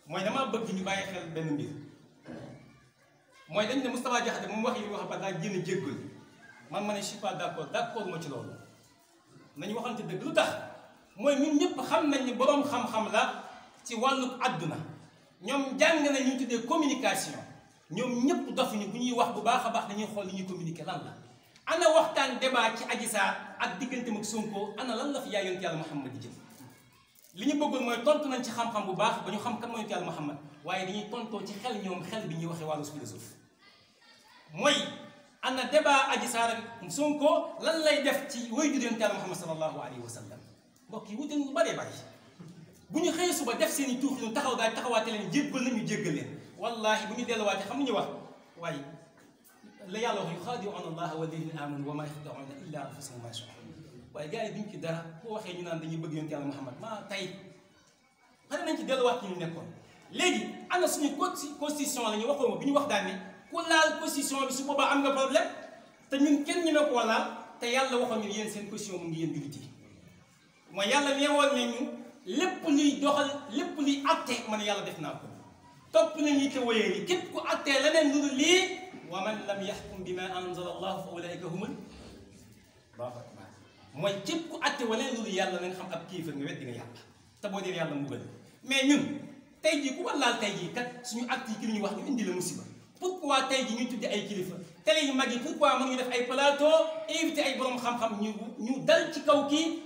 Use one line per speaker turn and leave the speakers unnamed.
mooy damaa bëgg ñu bàyyi xel benn mbir mooy dañ ne Moustapha Diakhaté moom wax yi wax ba daa génn jéggal man ma ne je suis pas d'accord ma ci loolu nañu waxante dëgg lu tax mooy ñun ñëpp xam nañ ni boroom xam-xam la ci wàllu àdduna ñoom jàng nañ ñu tuddee communication ñoom ñëpp dofuñu bu ñuy wax bu baax a baax dañuy xool li ñuy communiquer lan la ana waxtaan débat ci Adji Sarr ak digganteem ak Sonko ana lan la fi yaay yonent yàlla Muhammad di jël li ñu bëggoon mooy tontu nañ ci xam-xam bu baax ba ñu xam kan mooy yonent yàlla Muhammad waaye dañuy tontoo ci xel ñoom xel bi ñuy waxee wàllu philosophe mooy ana débat Adji Sarr ak Sonko lan lay def ci way jur yonent yàlla Muhammad sallallahu alayhi wa sallam mbokk yi wute lu bëree bëri bu ñu xëyee suba def seen i tuux ñu taxaw daal taxawaate leen jébbal nañu jéggal leen wallahi bu ñu delluwaatee xam ñu wax waaye la yàlla wax yuxaadi'uuna allaha walladina amanu wa ma yaxda'uuna illa anfusahum wa ma yash'uruun waaye gars yi duñ ci dara boo waxee ñu naan dañuy bëgg yonent yàlla Muhammad maa tey xëy nañ ci delluwaat ci ñu nekkoon léegi ana suñu constitution la ñu waxoon ma bi ñu wax daan ne ku laal constitution bi su boobaa am nga problème te ñun kenn ñu ne koo laal te yàlla waxoon ñu yéen seen constitution mu ngi yéen jullit yi mooy yàlla neewoon nañu lépp luy doxal lépp luy atte man yàlla def naa ko topp nañu te wóyee yi képp ku attee leneen lu dul lii wa man lam yaxkum bima anzala allahu fa ulaika humul allahu akbar mooy képp ku atte wala lu dul yàlla na nga xam ab kiifar nga weddi nga yàlla te boo dee yàlla mbugal mais ñun tey jii ku wallaal tey jii kat suñu acte yi ki ñu wax ñu indi la musiba pourquoi tey jii ñuy tuddi ay kilifa télé yu mag yi pourquoi mën ñu def ay plateau invité ay borom xam-xam ñu dal ci kaw kii